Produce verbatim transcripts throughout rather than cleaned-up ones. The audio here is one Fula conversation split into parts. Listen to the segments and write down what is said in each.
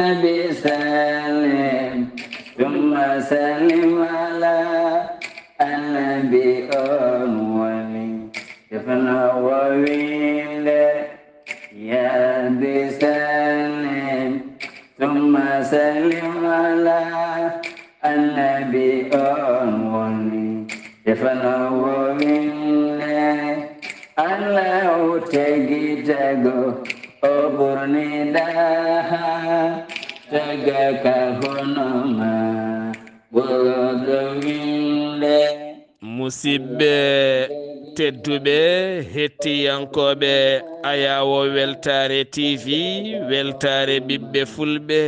Nabi sallim, thumma sallim ala annabi on woni. Defno wo winde, ya bi sallim, thumma sallim ala annabi on woni. Defno wo winde, Allahu tagi tago, o ɓurni ɗaha, taga ka hono ma, ɓurɗo winde. Musidɓe tedduɓe, hettiyankooɓe Ayawo Weltaare T V, Weltaare ɓiɓɓe Fulɓe.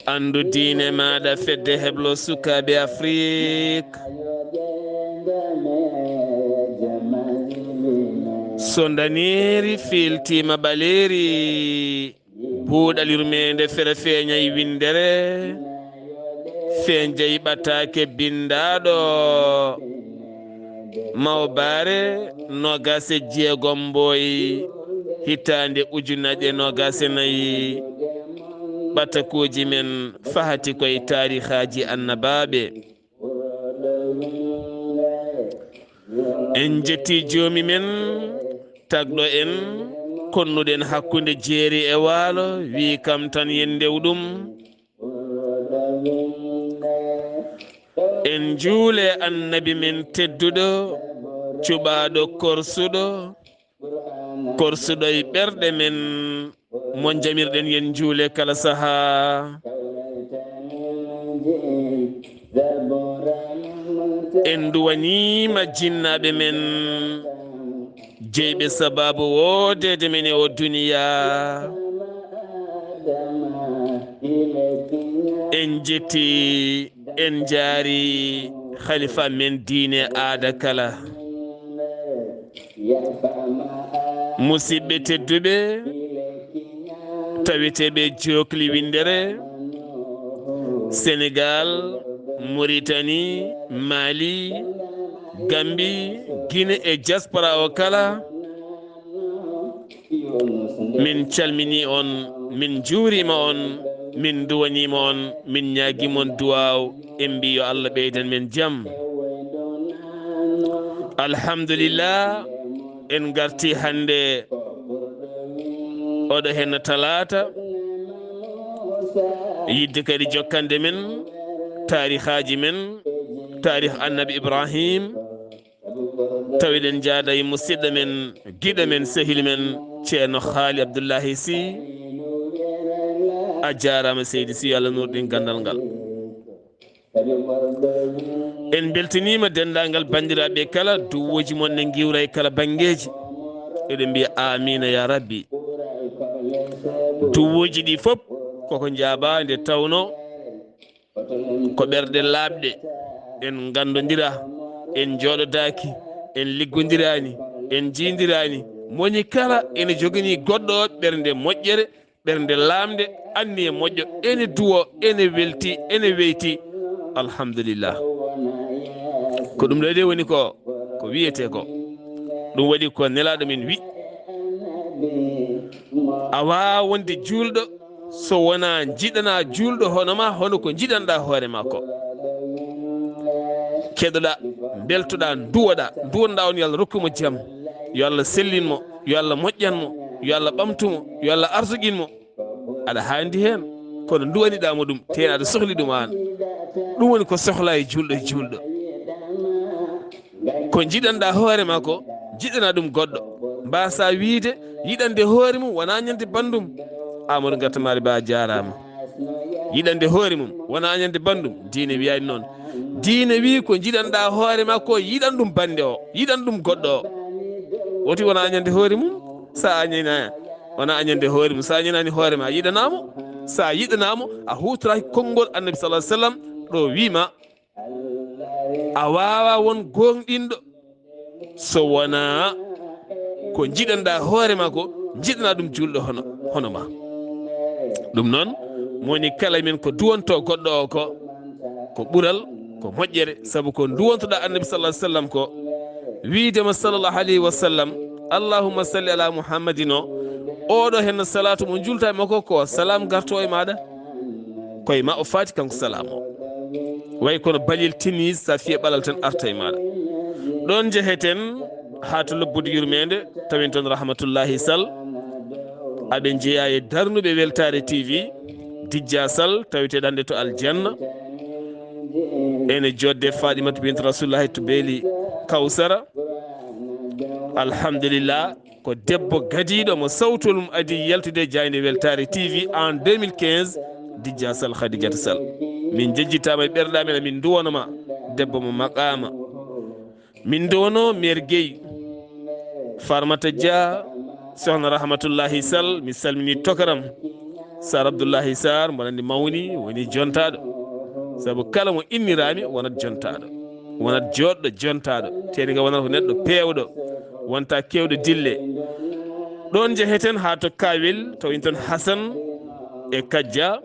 Anndu diine maaɗa, fedde heblo sukaaɓe Afrik. So ndaneeri fiiltiima ɓaleeri, buuɗal yurmeende fere feeñay winndere, feeñjay ɓataake binndaaɗo Mawbaare noogaas e jeegom Mboy, hitaande ujunaaje noogaas e nayi. Ɓatakuuji men fahati koye taarihaaji annabaaɓe. En njetti joomi men, tagɗo en, konnuɗen hakkunde jeeri e waalo, wi kam tan yen ndew ɗum. En njuule annabi men tedduɗo, cuɓaaɗo korsuɗo, korsuɗo e ɓerɗe men, mo jamirɗen yen njuule kala sahaa. En nduwaniima jinnaaɓe men, jeyɓe sabaabu woodeede men e o duniyaa. En njetti, en njaari khalifa men diine aada kala. Musidɓe tedduɓe, taweteeɓe jokli winndere, Senegal, Mauritanie, Mali, Gambie, Guinée e diaspora o kala, min calmini on, min njuurima on, min nduwanima on, min ñaagima on duwaaw, en mbi yo Allah ɓeydan men jam. Alhamdulillah, en garti hannde oɗo henna talaata, yidde kadi jokkande men taarihaaji men, taarih annabi Ibrahim, tawiɗen jaada e musidɗo men, giɗo men, sehil men, Ceerno Haali Abdullahi Si. A jaaraama seydi Si, yo Allah nuurɗin ganndal ngal. En mbeltaniima denndaangal banndiraaɓe kala, duwooji mon ne ngiwra e kala banngeeji. Eɗen mbiya aamiina ya rabbi. Duwooji ɗi fof koko njaabaa nde tawnoo ko ɓerɗe laaɓɗe, en nganndondiraa, en njooɗodaaki, en liggondiraani, en njiindiraani. Moni kala ene joganii goɗɗo o ɓernde moƴƴere, ɓernde laamnde, anniye moƴƴo, ene duwo, ene welti, ene weyti. Alhamdulillah. Ko ɗum ɗo de woni ko, ko wiyetee ko. Ɗum waɗi ko Nelaaɗo men wi, a waawaa wonde juulɗo so wonaa njiɗanaa juulɗo hono ma, hono ko njiɗanɗaa hoore ma ko. Keɗoɗaa, mbeltoɗaa, nduwoɗaa, nduwonɗaa on, yo Allah rokku mo jam, yo Allah sellin mo, yo Allah moƴƴan mo, yo Allah ɓamtu mo, yo Allah arsuqin mo. Aɗa haandi heen, kono nduwaniɗaa mo ɗum, te aɗa sohli ɗum aan. Ɗum woni ko sohlaa e juulɗo e juulɗo. Ko njiɗanɗaa hoore ma ko, njiɗanaa ɗum goɗɗo. Mbaasaa wiyde yiɗande hoore mum wonaa ñande banndum. Amadou Gatta Mari Ba, a jaaraama. Yiɗande hoore mum wonaa ñande banndum. Diine wiyaani noon. Diine wii ko njiɗanɗaa hoore ma ko, yiɗan ɗum bannde o, yiɗan ɗum goɗɗo o. Woti wonaa ñande hoore mum, so a añaynaa, wonaa añande hoore mum. So a añaynaani hoore ma, a yiɗanaa mo. So a yiɗanaa mo, a huutoraaki konngol Annabi sallallahu alaihi wasallam ɗo wii ma, a waawaa won gooŋɗinɗo so wonaa ko njiɗanɗaa hoore ma ko, njiɗanaa ɗum juulɗo hono, hono ma. Ɗum noon, mo woni kala men ko duwantoo goɗɗo o ko, ko ɓural, ko moƴƴere, sabu ko duwantoɗaa Annabi sallallahu alaihi wasallam ko, wiide mo sallallahu alaihi wasallam, "Allahumma salli ala Muhammadin" o, Oɗo hen salaatu mo julta e makko ko salam garto e maɗa. Koye ma o faati kanko salam o. Way kono balil tennis sa fiye ɓalal tan arta e maɗa. Ɗon jeheten ha to lobbude yurmede, tawen ton Rahmatullahi Sall. Aɓe jeeya e darnuɓe Weltare T V, Dijja Sall, taweteɗo hande to Aljanna. Ene jodde Fadimatu bint Rasulullahi to Beeli Kawsara. Alhamdulillah, ko debbo gadiiɗo mo sawtol mum adi yaltude e jaaynde Weltare T V en deux mille quinze, Dijja Sall, Khadijata Sall. Min jejjitama e ɓerɗe amen, min duwanoma debbo mo maqama. Min duwano Meer Gueye, Farmata Dia, Sohna Rahmatullahi Sall, mi salmini tokaram. Sar Abdullahi Sar, mboɗo andi mawni, woni jontaɗo. Sabu kala mo innirami wonat jontaɗo. Wonat joɗɗo jontaɗo. Teni ka wonata ko neɗɗo pewɗo. Wonta kewɗo dille. Ɗon jeheten ha to Kawel, taw in ton Hasan e Kajja.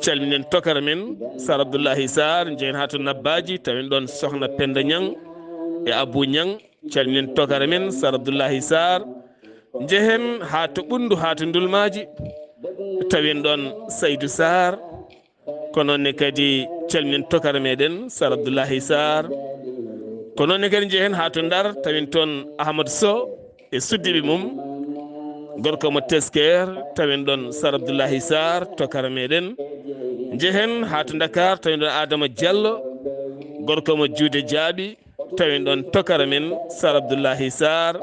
Calminen tokara men, Sar Abdullahi Sar, jehen ha to Nabbaji, tawen ɗon Sohna Penda Ñang e Abu Ñang. Calminen tokara men, Sar Abdullahi Sar. Jehen ha to Ɓundu, ha to Ndulmaji, tawen ɗon Saydu Sar. Ko noon ne kadi calminen tokara meɗen, Sar Abdullahi Sar. Ko noon ne kadi jehen ha to Ndar, tawen ton Ahmad Sow e suddiɓe mum, gorko mo Tesker, tawen ɗon Sar Abdullahi Sar, tokara meɗen. Jehen ha to Dakar, tawen ɗon Adama Diallo, gorko mo Juude Jaaɓi, tawen ɗon tokara men, Sar Abdullahi Sar,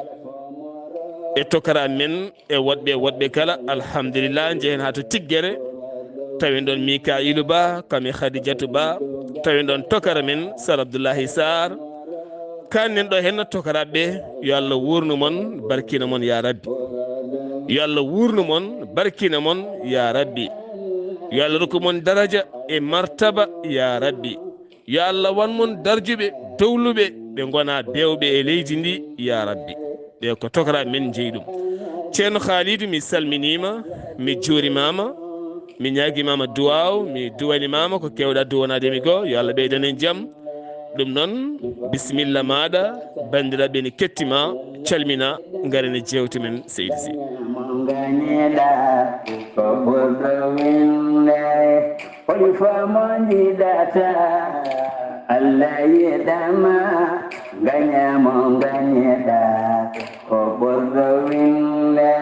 e tokara men, e woɗɓe, woɗɓe kala, alhamdulillah. Jehen ha to Tiggere, tawen ɗon Mika'ilu Ba, kam e Khadijatu Ba, tawen ɗon tokara men, Sar Abdullahi Sar. Kannen ɗo henna tokaraɓe, yo Allah wurnu mon, barkina mon ya Rabbi. Yo Allah wurnu mon, barkina mon ya Rabbi. Yo Allah rokku mon daraja e martaba ya Rabbi. Yo Allah wan mon darjuɓe, dowluɓe, ɓe ngona bewɓe e leydi ndi, ya Rabbi. Ɓe ko tokara men jeyi ɗum. Ceerno Khalidou, mi salminima, mi juurimama, mi ñaagimama duwaw, mi duwanimama ko kewɗa duwanade mi go, yo Allah ɓeydan en jam. Ɗum noon, bisimilla maɗa, bandiraɓe ne kettima, calmina, ngaren e jewte men, seydi si. Mo gañeɗa ko ɓurɗo winde, holi fo mo jiɗata, Allah yiɗama, gaña mo gañeɗa ko ɓurɗo winde.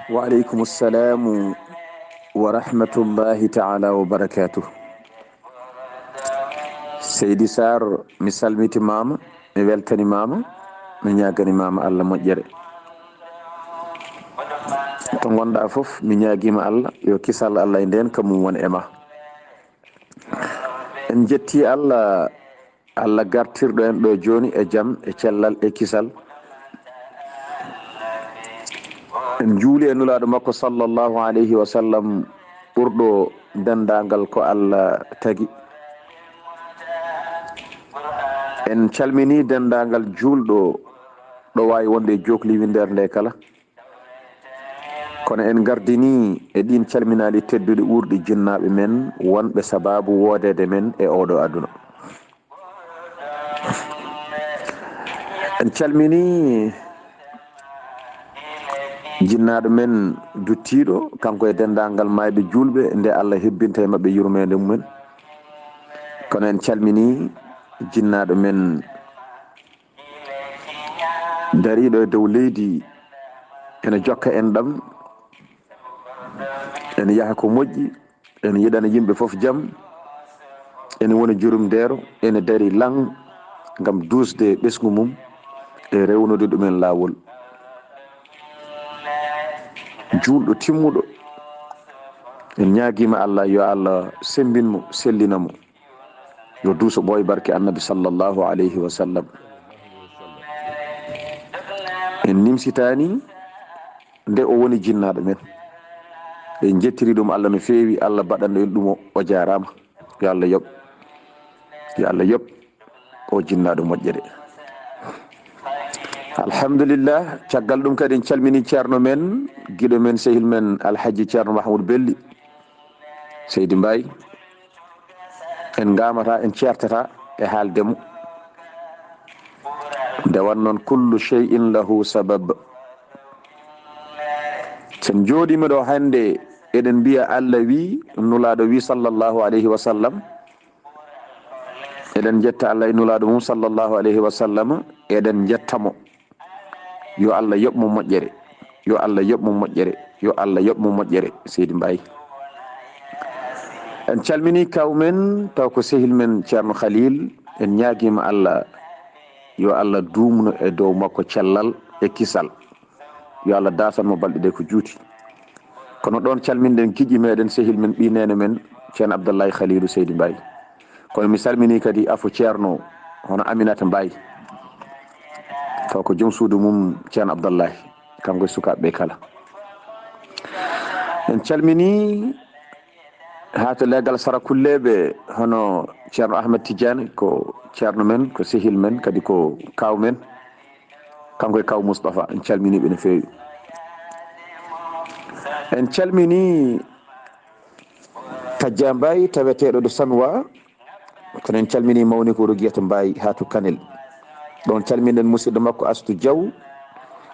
Wa aleykum salamu wa rahmatullahi taala wa barakatuh. Seydi Sar, mi salmitimama, mi weltanimama, mi ñaganimama Allah moƴƴere. To gonɗa fof, mi ñaagima Allah, yo kisal Allah e nden ka mum won e ma. En jetti Allah, Allah gartirɗo en ɗo joni e jam, e cellal, e kisal. En juuli e nulaɗo makko sallallahu alayhi wa sallam, ɓurɗo dendagal ko Allah tagi. En calmini dendagal julɗo ɗo wawi wonde e jokli windere nde kala. Kono en gardini e ɗin calminaali tedduɗi ɓurɗi jinnaɓe men wonɓe sababu woodede men e oɗo aduna. En calmini jinnaɗo men duttiɗo, kanko e dendagal mayɓe julɓe, nde Allah hebbinta e maɓɓe yurmede mumen. Kono en calmini jinnaɗo men dariɗo e dow leydi, ene jokka en ɗam, ene yaha ko moƴƴi, ene yiɗana yimɓe fof jam, ene wona jurumdeero, ene dari lan ngam duusde ɓesngu mum e rewnude ɗumen laawol. Juulɗo timmuɗo, en ñaagima Allah, yo Allah sembin mo, sellina mo, yo duuso ɓooy barke Annabi sallallahu alayhi wa sallam. En nimsitani nde o woni jinnaɗo men. En jettiri ɗum Allah no feewi, Allah baɗanɗo en ɗum o, o jarama. Yo Allah yoɓ. Yo Allah yoɓ o jinnaɗo moƴƴere. Alhamdulillah, caggal ɗum kadi en calmini ceerno men, giɗo men, sehil men, Alhaji Ceerno Mahmoud Belli, Seydi Mbaye. En ngamata, en ceertata e haalde mo. Nde wan noon, kullu shay'in lahu sabab. So en njooɗiima ɗo hannde, eɗen mbiya Allah wi, Nulaaɗo wi, sallallahu alayhi wa sallam. Eɗen njetta Allah e Nulaaɗo mum, sallallahu alayhi wa sallam. Eɗen njetta mo. Yo Allah yoɓ mo moƴƴere. Yo Allah yoɓ mo moƴƴere. Yo Allah yoɓ mo moƴƴere, Seydi Mbaye. En calminii kaw men, taw ko sehil men Ceerno Khalil. En ñaagiima Allah, yo Allah duumno e dow makko cellal e kisal. Yo Allah daasan mo balɗe ɗe ko juuti. Kono ɗoon calminɗen giƴƴi meɗen, sehil men, ɓii neene men, Ceerno Abdallahi Khalilu Seydi Mbaye. Kono mi salminii kadi afo Ceerno, hono Aminata Mbaye. Taw ko joom suudu mum Ceerno Abdallahi, kanko e sukaaɓe ɓe kala. En calminii haa to leegal Sarakulleeɓe, hono Ceerno Ahmed Tidiane, ko ceerno men, ko sehil men, kadi ko kaaw men. Kanko e kaaw Moustapha, en calminii ɓe no feewi. En calminii Tajja Mbaye, taweteeɗo ɗo Sanwa. Kono en calminii mawni ko Rogiyata Mbaye haa to Kanel. Ɗoon calminɗen musidɗo makko Astu Diaw.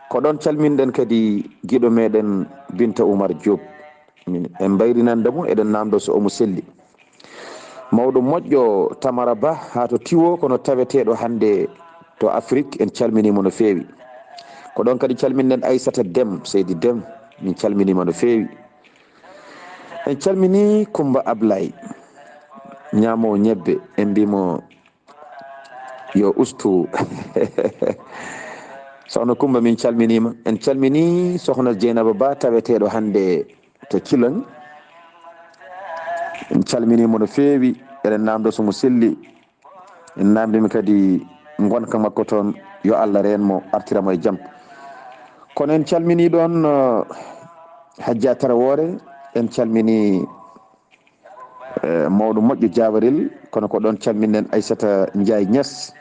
Ko ɗoon calminɗen kadi giɗo meɗen Binta Oumar Diop. Min, en mbayrinande mo, eɗen naamndo so omo selli. Mawɗo moƴƴo Tamara Ba haa to Tiwo, kono taweteeɗo hannde to Afrik, en calminii mo no feewi. Ko ɗoon kadi calminɗen Aissata Dem, Seydi Dem, min calminii mo no feewi. En calminii Kumba Ablay, ñaamoowo ñebbe, en mbii mo yo ustu. Sohna Kumba, min calminiima. En calminii Sohna Jeynaba Ba, taweteeɗo hannde to Ciloñ. En calminii mo no feewi. Eɗen naamndo so mo selli. En naamndii mo kadi ngonka makko toon. Yo Allah reen mo, artira mo e jam. Kono en calminii ɗoon, eh, Hajja Tarawore. En calminii, eh, mawɗo moƴƴo Jaawarel, kono ko ɗoon calminɗen Aissata Ndiaye Niass.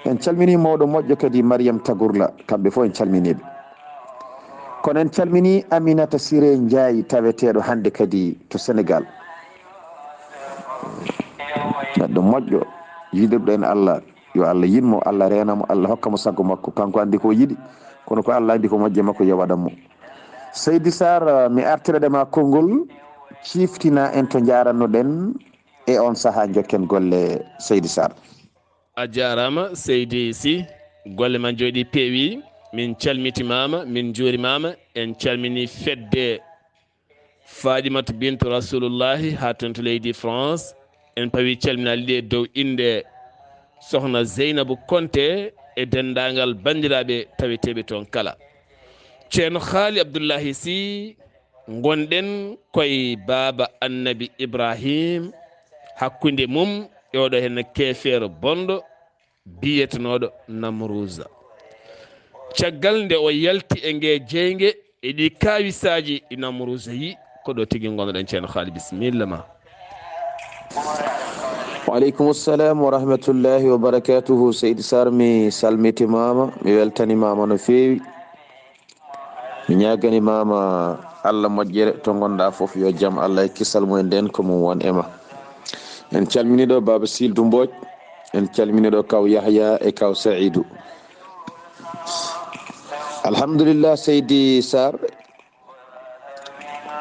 En calminii mawɗo moƴƴo kadi Mariam Tagurla, kamɓe fof en calminii ɓe. Kono en calminii Aminata Siré Ndiaye, taweteeɗo hannde kadi to Senegal. Neɗɗo moƴƴo, yiɗirɗo en Allah, yo Allah yiɗ mo, Allah reena mo, Allah hokka mo sago makko. Kanko anndi ko o yiɗi, kono ko Allah anndi ko moƴƴe makko, yo waɗan mo. Seydi Sarr, mi artira ɗe ma konngol, ciftina en to njaarannoɗen e on sahaa, njokken golle, Seydi Sarr. A jaaraama, Seydi Sy. Golle ma njooɗii, peewi. Min calmitimaama, min njuurimaama. En calminii fedde Fadimatu bintu Rasulullahi haa toon to leydi France. En pawi calminaali ɗi e dow innde Sohna Zeynabu Konte e denndaangal banndiraaɓe taweteeɓe toon kala. Ceerno Haali Abdullahi Sy, ngonɗen koye baaba Annabi Ibrahim, hakkunde mum e oɗo heen keefeero bonɗo biyetenooɗo Namruusa. Caggal nde o yalti e ngee jeynge e ɗi kaawisaaji ɗi Namruusa yi, ko ɗo tigi ngonnoɗen, Ceerno Haali, bisimilla ma. Wa aleykum salam wa rahmatullahi wa barakatuhu. Seydi Sarr, mi salmitimaama, mi weltanimaama no feewi. Mi ñaaganimaama Allah moƴƴere to ngonɗaa fof, yo jam Allah e kisal mum e ndeenka mum won e ma. En calminii ɗo Baaba Sildu Mbooj, en calminii ɗo Kaw Yahya e Kaw Sa'idu. Alhamdulillah, Seydi Sarr,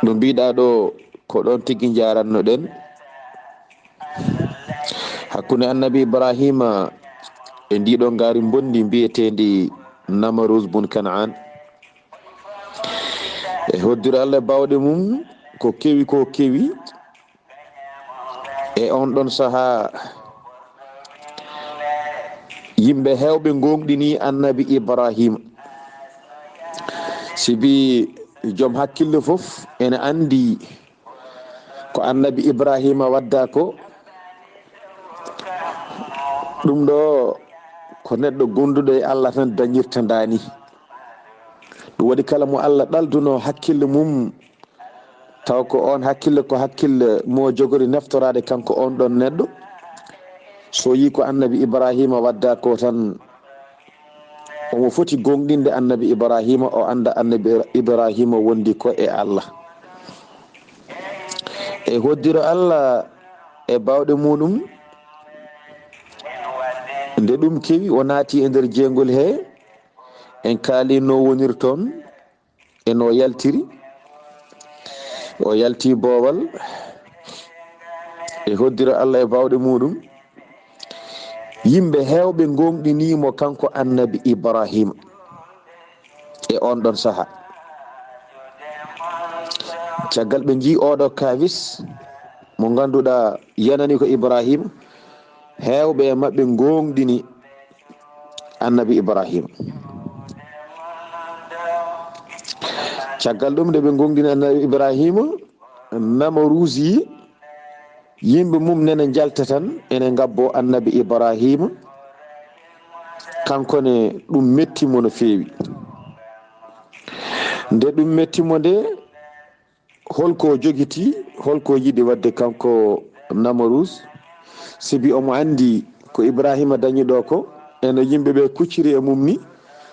no mbiɗaa ɗo, ko ɗoon tigi njaarannoɗen. Hakkunde Annabi Ibrahima e ndii ɗoo ngaari mbonndi mbiyeteendi Namaruz bun Kanaan, e hoddiro Allah e baawɗe mum, ko kewi ko kewi. E on ɗon sahaa, yimɓe heewɓe ngooŋɗinii Annabi Ibrahima. Sibi joom hakkille fof ene anndi ko Annabi Ibrahima wadda ko. Ɗum ɗo ko neɗɗo gonduɗo e Allah tan dañirta ndaani. Ɗum waɗi kala mo Allah ɗalduno hakkille mum, taw ko on hakkille, ko hakkille mo jogori naftoraade kanko on ɗon neɗɗo. So yi ko Annabi Ibrahima wadda ko tan, omo foti goongɗinde Annabi Ibrahima, o annda Annabi Ibrahima wondi ko e Allah. E hoddiro Allah e baawɗe muɗum, nde ɗum kewi, o naati e nder jeeyngol he, en kaali no wonir toon. e no yaltiri. O yalti boowal e hoddira Allah e baawɗe muuɗum. Yimɓe heewɓe ngooŋɗinii mo kanko Annabi Ibrahima e oon ɗoon saha. Caggal ɓe njii ooɗo kaawis mo ngannduɗaa yanani ko Ibrahima, heewɓe e maɓɓe ngooŋɗini Annabi Ibrahima. Caggal ɗum nde ɓe ngooŋɗini Annabi Ibrahima, Namaruusi yimɓe mum nene njalta tan ene ngabbo Annabi Ibrahima. Kanko ne ɗum metti mo no feewi. Nde ɗum metti mo nde, holko o jogiti, holko yiɗi waɗde kanko Namaruus? Sibi omo anndi ko Ibrahima dañi ɗo ko, eno yimɓe ɓe kucciri e mum ni,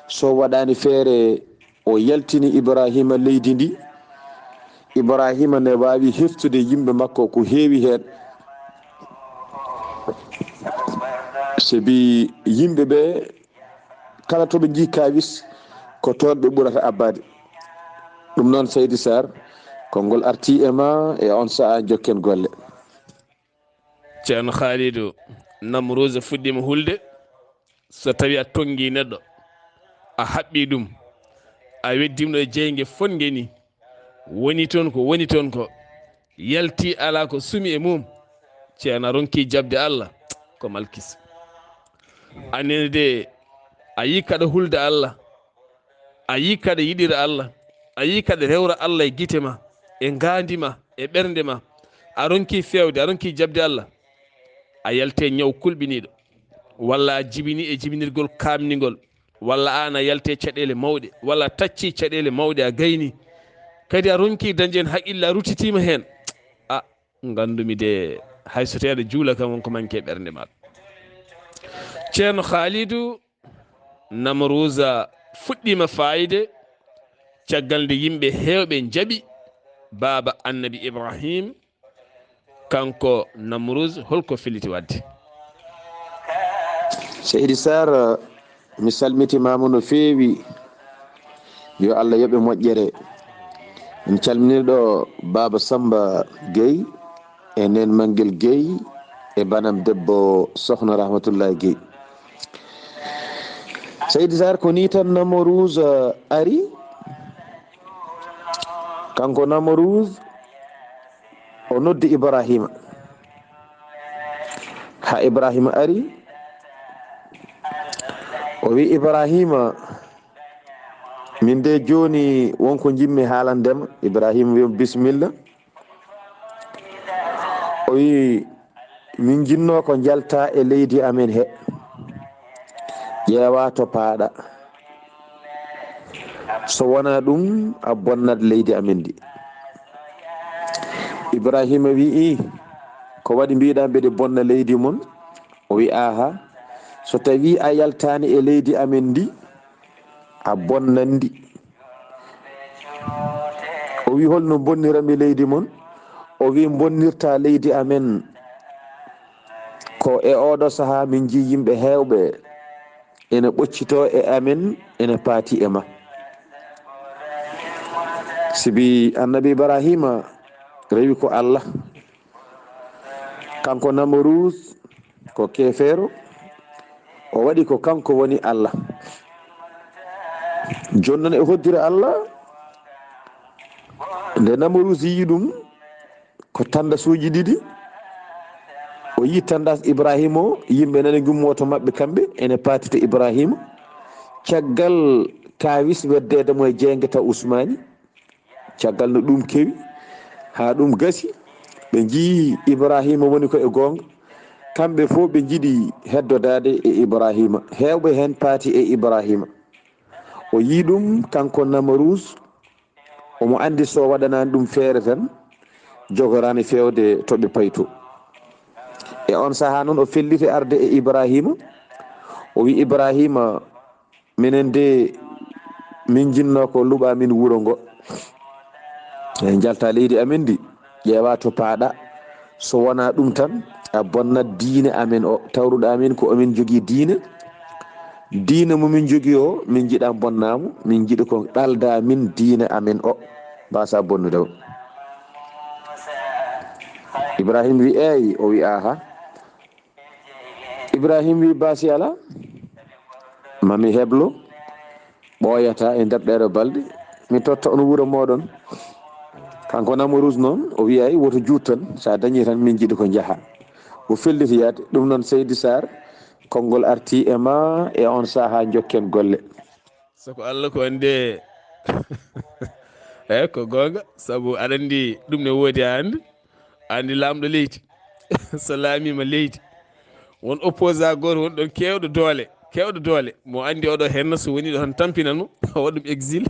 so waɗaani feere o yaltini Ibrahima leydi ndi, Ibrahima ne waawi heftude yimɓe makko ko heewi heen. Sibi yimɓe ɓe kala to ɓe njii kaawis, ko toon ɓe ɓurata abbaade. Ɗum noon, Seydi Saar, konngol artii e ma e oon sahaa, jokken golle. Ceerno Haalidu, Namruusa fuɗɗiima hulde. So tawii a tonngii neɗɗo, a haɓɓii ɗum, a weddii mo e jeynge fotnge nii, woni toon ko woni toon ko, yaltii alaa ko sumi e mum, ceerno a ronkii jaɓde Allah, ko malkis. Aan ne de, a yii kaɗa hulda Allah, a yii kaɗa yiɗira Allah, a yii kaɗa rewra Allah e gite ma, e ngaandi ma, e ɓernde ma, a ronkii feewde, a ronkii jaɓde Allah, a yaltii e ñaw kulɓiniiɗo, walla a jibinii e jibinirgol kaamningol, walla aan a yaltii e caɗeele mawɗe, walla a taccii caɗeele mawɗe, a gaynii, kadi a ronkii dañde heen haqqille, a ruttitiima heen, a, nganndumi de, hay so tawii aɗa juula kam, won ko manki e ɓernde maaɗa. Ceerno Haalidu, Namruusa fuɗɗiima faayde caggal nde yimɓe heewɓe njaɓi baaba Annabi Ibrahim, kanko Namruus, hol ko felliti waɗde? Seydi Saar, mi salmitimaama no feewi. Yo Allah yoɓe moƴƴere. En calminii ɗo Baaba Samba Gueye e Neen Manguel Gueye e banam debbo Sohna Rahmatullahi Gueye. Seydi Saar, ko nii tan Namruus, eh, ari. Kanko Namruus, o noddi Ibrahima. Haa Ibrahima ari, o wi Ibrahima, min de jooni won ko njiɗmi haalande ma. Ibrahima wi mo bisimilla. O wi, min njinnoo ko njaltaa e leydi amen he, ƴeewaa to paaɗa. So wonaa ɗum, a bonnat leydi amen ndi. Ibrahima wi, ii, ko waɗi mbiɗa mbeɗe bonna leydi mon? O wi, aaha, so tawii a yaltaani e leydi amen ndi, a bonnat ndi. O wi, holno mbonnirami leydi mon? O wi, mbonnirta leydi amen ko e oɗo sahaa min njii yimɓe heewɓe ene ɓoccitoo e amen, ene paati e ma. Sibi Annabi Ibrahima rewi ko Allah. Kanko Namruus ko keefeero, o waɗi ko kanko woni Allah. Jooni noon e hoddira Allah, nde Namruus yii ɗum, ko tandasuuji ɗiɗi. O yii tandas Ibrahima o, yimɓe nana ngummoo to maɓɓe kamɓe, ene paati to Ibrahima. Caggal kaawis weddeede mo e jeynge taw Usmaani. Caggal no ɗum kewi, haa ɗum gasi, ɓe njii Ibrahima woni ko e goonga. Kamɓe fof ɓe njiɗi heddodaade e Ibrahima. Heewɓe heen paati e Ibrahima. O yii ɗum, kanko Namruus, omo anndi so waɗanaani ɗum feere tan, jogoraani feewde to ɓe payi to. E oon sahaa noon, o felliti arde e Ibrahima. O wi Ibrahima, minen de, min njinnoo ko luɓaa min wuro ngo. En njalta leydi amen ndi, ƴeewaa to paaɗa. So wonaa ɗum tan, a bonnat diine amen o. Tawruɗaa min ko omin njogii diine. Diina mo min njogii o, min njiɗaa bonnaa mo, min njiɗi ko ɗalda min diina amen o, mbaasaa bonnude o. Ibrahim wi, eey, o wi, aha. Ibrahim wi, baasi alaa, ma mi heblo, ɓooyata e nder ɗeeɗo balɗe, mi totta on wuro mooɗon. Kanko Namorus noon, o wi, ay, woto juut tan, so a dañii tan, min njiɗi ko njaha. O felliti yaade. Ɗum noon, Seydi Sarr, konngol arti e ma e on sahaa, njokken golle. Soko Allah ko anndi e, eey, ko goonga, sabu aɗa anndi ɗum ne woodi, a anndi, a anndi laamɗo leydi, so laamiima leydi, won opposant gooto won ɗoon keewɗo doole, keewɗo doole, mo anndi oɗo henna, so woni ɗo tan tampinano, waɗ ɗum exil,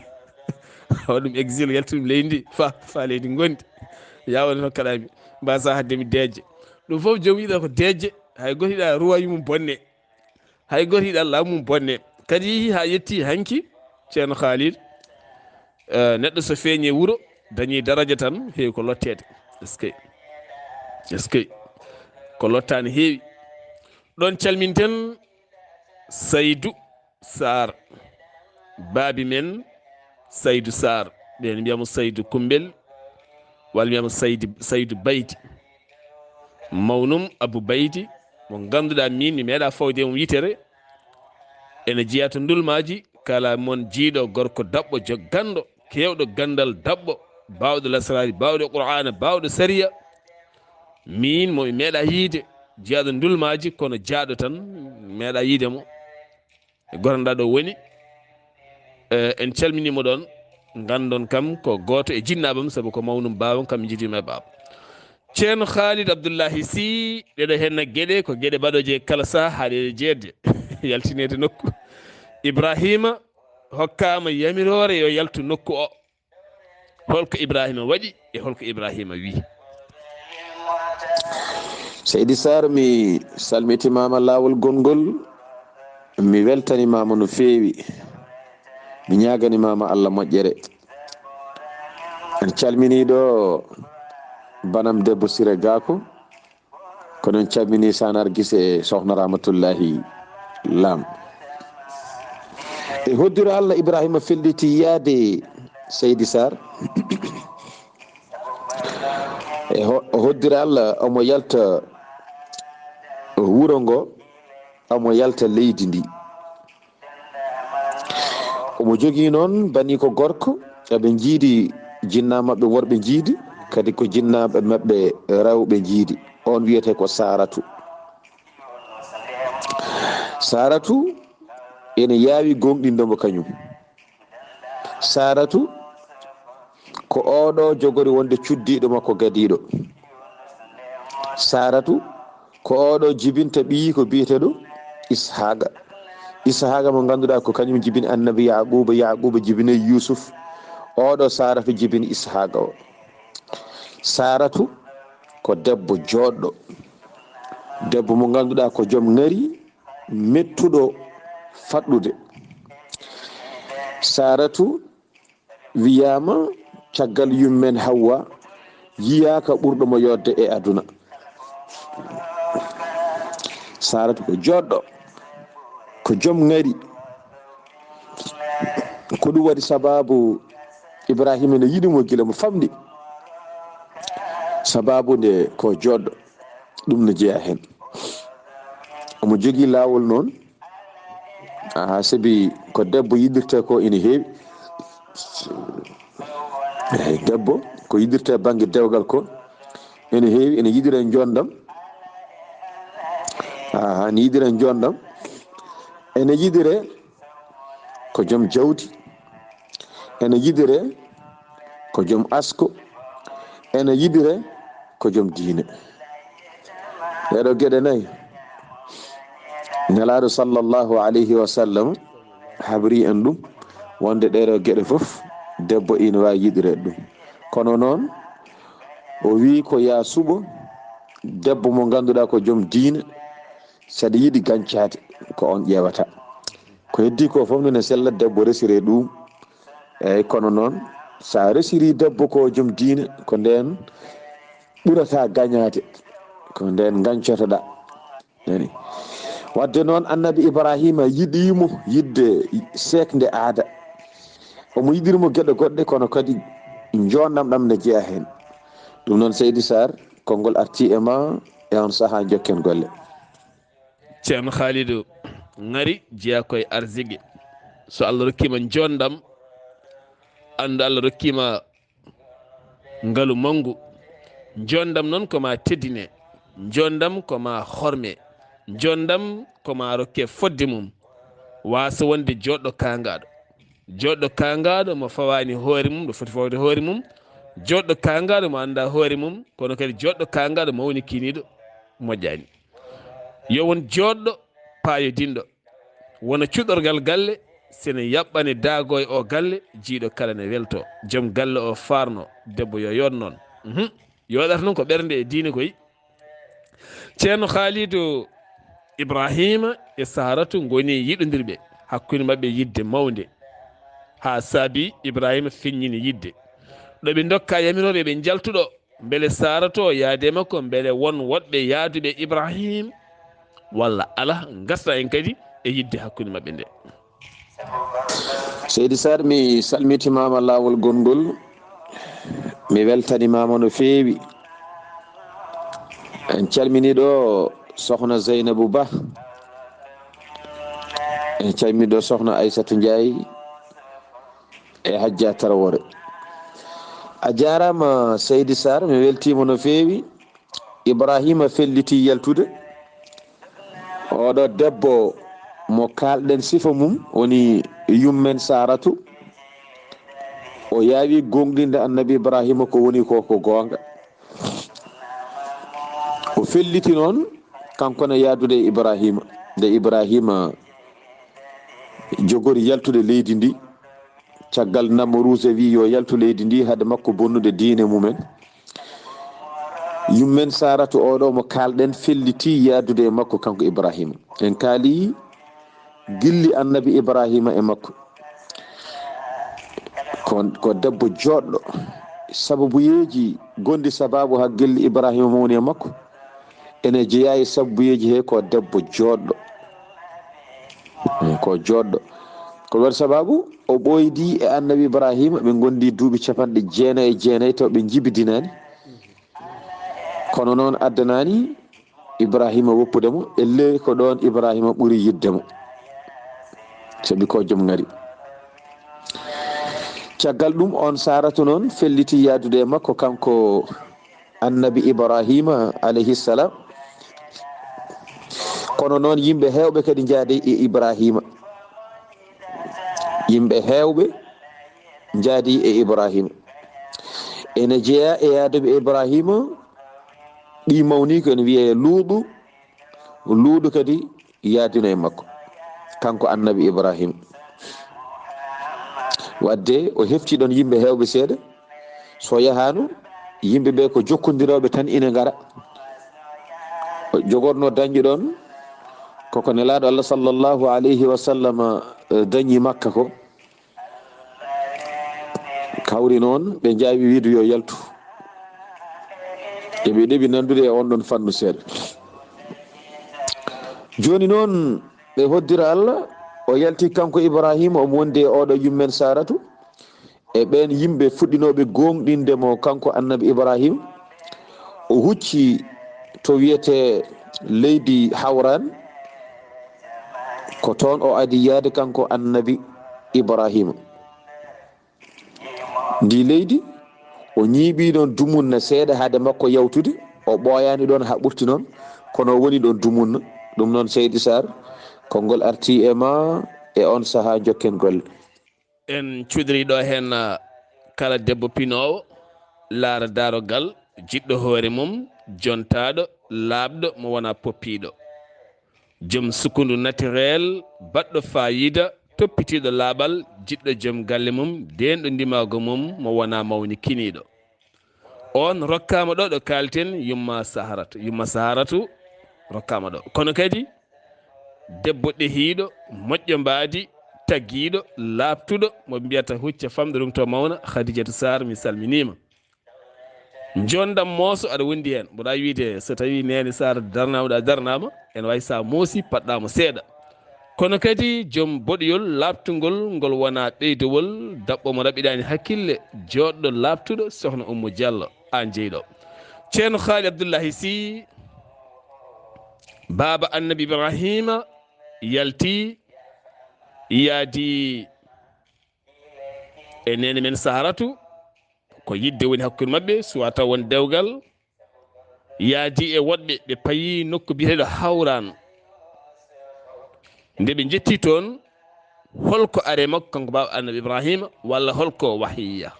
waɗ ɗum exil, yalti ɗum leydi ndi, fa, fa leydi ngondi, yawani tan kaɗami, mbasa haddemi deeƴde. Ɗum fof joom yiɗa ko deeƴde, hay gooto yiɗa ruwayu mum bonne. Hay gooto yiɗaa laamu mum bonne. Kadi yehi haa yetti hanki, Ceerno Khalid, eh, neɗɗo so feeñi e wuro, dañi daraja tan, heewi ko lotteede. Eskey. Eskey. Ko lottaani heewi. Ɗoon calminten Saydu Sarr. Baabi men Saydu Sarr. Ɓeen mbiyamo Saydu Kumbel, walla mbiyamo Saydi, Saydu Baydi. Mawnum Abu Baydi, mo ngannduɗaa miin mi meeɗaa fawde e mum yitere, ene jeyaa to ndulmaaji, kala mon jiiɗo gorko daɓɓo, jo-, ganndo, keewɗo ganndal daɓɓo, baawɗo lasraari, baawɗo Qur'aana, baawɗo sariya. Miin mo mi meeɗaa yiide, jeyaaɗo ndulmaaji, kono jaaɗo tan, mi meeɗaa yiide mo. E goranɗaa ɗo woni, eh, en calminii mo ɗoon, nganndon kam ko gooto e jinnaaɓam, sabu ko mawnum baawam, kam njidiima e baaba. Ceerno Khalid Abdullahi Sy, ɗeɗo henna geɗe, ko geɗe baɗooje kala saha, haa ɗeɗo jeedde, yaltineede nokku. Ibrahima hokkaama yamiroore yo yaltu nokku o. Holko Ibrahima waɗi e holko Ibrahima wi? Seydi Sarr, mi salmitimaama laawol gonngol, mi weltanimaama no feewi, mi ñaaganimaama Allah moƴƴere. En calminii ɗo banam debbo Sire Gako, ko noon calminii Sanar Gise e Sohna Ramatullahi Lam. E hoddiro Allah, Ibrahima felliti yaade Seydi Sarr. E ho-, hoddiro Allah, omo yalta wuro ngo, omo yalta leydi ndi. Omo jogii noon baniiko gorko, eɓe njiidi, jinnaa maɓɓe worɓe njiidi, kadi ko jinnaaɓe maɓɓe rewɓe njiidi. Oon wiyetee ko Saaratu. Saaratu ene yaawi gooŋɗinde mo kañum. Saaratu ko oɗo jogori wonde cuddiiɗo makko gadiiɗo. Saaratu ko oɗo jibinta ɓiyi ko biyeteeɗo Ishaaqa. Ishaaqa mo ngannduɗaa ko kañum jibini Annabi Yaaquuba, Yaaquuba jibini Yuusuf. Oɗo Saaratu jibini Ishaaqa o. Saaratu ko debbo jooɗɗo, debbo mo ngannduɗaa ko joom ŋari, mettuɗo faɗɗude. Saaratu wiyaama caggal yummen Hawwa yiyaaka ɓurɗo mo yodde e aduna. Saaratu ko jooɗɗo, ko joom ŋari. Ko ɗum waɗi sababu Ibrahima ene yiɗi mo gila mo famɗi. Sababu nde ko jooɗɗo, ɗum no jeyaa heen. Omo jogii laawol noon. Aha, sabi ko debbo yiɗirta ko ene heewi. Eey, debbo ko yiɗirta bannge dewgal ko ene heewi, ene yiɗira njonndam. Aha, ene yiɗira njonndam. Ene yiɗire ko joom jawdi. Ene yiɗire ko joom asko. Ene yiɗire ko joom diine. Ɗeeɗo geɗe nayi, Nelaaɗo sallallahu alayhi wa sallam habri en ɗum, wonde ɗeeɗo geɗe fof debbo ina waawi yiɗireede ɗum. Kono noon, o wii ko yaa suɓo debbo mo ngannduɗaa ko joom diine, saɗa yiɗi gañcaade, ko oon ƴeewata. Ko heddii ko fof noon e sella debbo resiree ɗum. Eey, kono noon, so a resirii debbo ko joom diine, ko ndeen ɓurata gañaade, ko ndeen ngañcotoɗaa. Nani? Wadde noon, Annabi Ibrahima yiɗii mo yiɗde seeknde aada. Omo yiɗiri mo geɗe goɗɗe, kono kadi njoondam ɗam ne jeyaa heen. Ɗum noon, Seydi Sarr, konngol artii e ma e on sahaa, njokken golle. Ceerno Khalidou Ngari jeyaa koye arsigi. So Allah rokkiima njoondam, anndu Allah rokkiima ngalu manngu. Njoondam noon ko ma teddine, njoondam ko ma horme, njoondam ko ma rokke fodde mum. Waasa wonde joɗɗo kaangaaɗo. Joɗɗo kaangaaɗo mo fawaani hoore mum, ɗo foti fawde hoore mum. Joɗɗo kaangaaɗo mo anndaa hoore mum, kono kadi joɗɗo kaangaaɗo mawni kiiniiɗo moƴƴaani. Yo won joɗɗo paayodinɗo, wona cuɗorgal galle, sene yaɓɓane daago e o galle, jiiɗo kala ne welto. Joom galle o faarno, debbo yo yoot noon. Mhm. Yoɗata noon ko ɓernde e diine koy. Ceerno Khalidou Ibrahima e Saharatu ngoni yiɗondirɓe, hakkunde maɓɓe yiɗde mawnde, haa saabi Ibrahima feññini yiɗde. Ɗo ɓe ndokka yamirooɓe ɓe njaltuɗo, mbele Saharatu o yaade makko, mbele won woɗɓe yaaduɓe Ibrahim, walla alaa, ngarta en kadi e yiɗde hakkunde maɓɓe nde. Seydi Sarr, mi salmitimaama laawol gonngol, mi weltanimaama no feewi. En calminii ɗo Sohna Zeynabu Ba, en calminii ɗo Sohna Aysatu Njaay e Hajja Tarawore. A jaaraama, Seydi Sarr, mi weltiima no feewi. Ibrahima felliti yaltude. Oɗo debbo mo kaalɗen sifa mum woni yummen Saratu. O yaawi goongɗinde Annabi Ibrahima ko woni ko, ko goonga. O felliti noon, kanko ne yaadude e Ibrahima. Nde Ibrahima jogori yaltude leydi ndi, caggal Namruusa wi yo yaltu leydi ndi, hade makko bonnude diine mumen. Yummen Saratu oɗo mo kaalɗen felliti yaadude e makko kanko Ibrahima. En kaali gilli Annabi Ibrahima e makko. Ko, ko debbo joɗɗo. Sababuyeeji gonɗi sababu haa gilli Ibrahima mawni e makko. Ene jeyaa e sababuyeeji he ko debbo joɗɗo. Ko joɗɗo. Ko waɗi sababu o ɓooydi e Annabi Ibrahima, ɓe ngondi duuɓi capanɗe jeenayi e jeenayi taw ɓe njibidinaani. Kono noon addanaani Ibrahima woppude mo, ellee ko ɗoon Ibrahima ɓuri yiɗde mo. Sabi ko joom ŋari. Caggal ɗum, oon Saratu noon felliti yaadude e makko, kanko Annabi Ibrahima alayhi salam. Kono noon yimɓe heewɓe kadi njaadi e Ibrahima. Yimɓe heewɓe njaadi e Ibrahima. Ene jeyaa e yaaduɓe Ibrahima, ɓii mawniiko ene wiyee Luuɗu. Luuɗu kadi yaadino e makko, kanko Annabi Ibrahima. Wadde o hefti ɗoon yimɓe heewɓe seeɗa. So yahaano, yimɓe ɓe ko jokkondirooɓe tan ina ngara. O jogorno dañde ɗoon koko Nelaaɗo Allah sallallahu alayhi wa sallam, eh, dañi Makka ko. Hawri noon ɓe njaawi wiide yo yaltu. Eɓe ɗeɓi nanndude e on ɗon fannu seeɗa. Jooni noon ɓe hoddira Allah, o yalti kanko Ibrahima, omo wondi e oɗo yummen Saratu. E ɓeen yimɓe fuɗɗinooɓe gooŋɗinde mo kanko Annabi Ibrahima, o hucci to wiyetee leydi Hawran, ko toon o adi yaade kanko Annabi Ibrahima. Ndi leydi, o ñiiɓii ɗoon dumunna seeɗa hade makko yawtude, o ɓooyaani ɗoon haa ɓurti noon, kono o woni ɗoon dumunna. Ɗum noon, Seydi Sarr, konngol artii e ma e oon sahaa, njokken golle. En cuuɗirii ɗo heen, ah, kala debbo pinoowo, laara daarogal, jiɗɗo hoore mum, jontaaɗo, laaɓɗo, mo wonaa poppiiɗo. Joom sukundu naturel, baɗɗo faayiida, toppitiiɗo laaɓal, jiɗɗo joom galle mum, deenɗo ndimaagu mum, mo wonaa mawni kiniiɗo. On rokkaama ɗo, ɗo kaalten, yumma Saharatu. Yumma Saharatu rokkaama ɗo. Kono kadi, debbo ɗehiiɗo, moƴƴo mbaadi, taggiiɗo, laaɓtuɗo, mo mbiyata hucca famɗo ɗum to mawna, Khadijatu Sarr, mi salminiima. Njonɗam mooso aɗa wondi heen. Mboɗa wiide so tawii Neene Saar darnaama, ɗa darnaama, ene wayi so a moosi, paɗɗaama seeɗa. Kono kadi joom boɗoyol laaɓtungol ngol wonaa ɓeydowol, daɓɓo mo raɓɓiɗaani hakkille, jooɗɗo laaɓtuɗo, sohna Ummu Jallo, aan jeyɗo. Ceerno Haali Abdullahi Sy, baaba Annabi Ibrahima, yalti, yaadi e neene men Saharatu, ko yidde woni hakkunde maɓɓe, suwa taw won dewgal, yaadi e woɗɓe, ɓe payi nokku biyeteeɗo Hawran. Nde ɓe njetti toon, holko are makko kanko baaba Annabi Ibrahima, walla holko wahiya?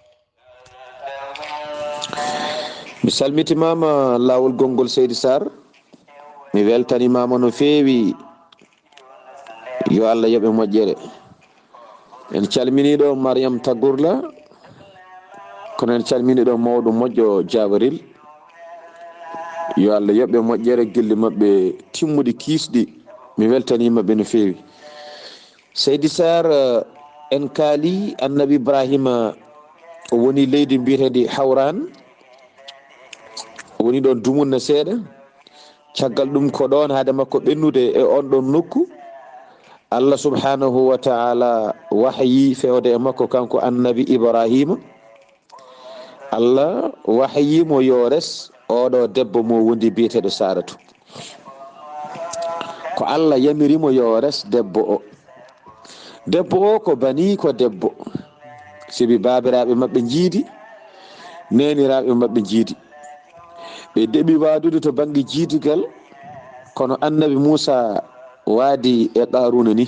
Mi salmitimaama laawol gonngol Seydi Sarr. Mi weltanimaama no feewi. Yo Allah yoɓe moƴƴere. En calminii ɗo Mariam Tagurla, kono en calminii ɗo mawɗo moƴƴo Jaabaril. Yo Allah yoɓe moƴƴere, gilli maɓɓe timmuɗi kiisɗi. Mi weltaniima ɓe no feewi. Seydi Sarr, en kaali Annabi Ibrahima, o woni leydi mbiyeteendi Hawran, o woni ɗoon dumunna seeɗa. Caggal ɗum ko ɗoon hade makko ɓennude e oon ɗoon nokku, Allah subhanahu wa ta'ala wahyi fewde e makko kanko Annabi Ibrahima. Allah wahyi mo yo res oɗo debbo mo wondi biyeteeɗo Saratu. Ko Allah yamiri mo yo res debbo o. Debbo o ko bani ko debbo. Sibi baabiraaɓe maɓɓe njiidi, neeniraaɓe maɓɓe njiidi. Ɓe deɓi waadude to bannge jiidigal, kono Annabi Muusa waadi e Qaaruuna ni.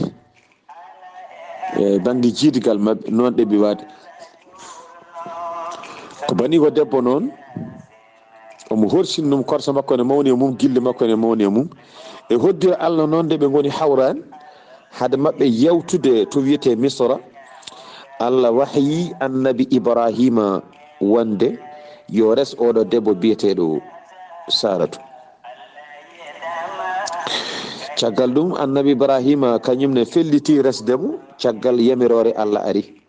E bannge jiidigal maɓɓe, noon ɗeɓi waade. Ko bani ko debbo noon, omo horsini ɗum, korsa makko ne mawni e mum, gilli makko ne mawni e mum. E hoddiyo Allah noon nde ɓe ngoni Hawran, hade maɓɓe yawtude to wiyetee Misra, Allah wahyi Annabi Ibrahima wonde yo res oɗo debbo biyeteeɗo Saratu. Caggal ɗum, Annabi Ibrahima kañum ne felliti resde mo, caggal yamiroore Allah ari.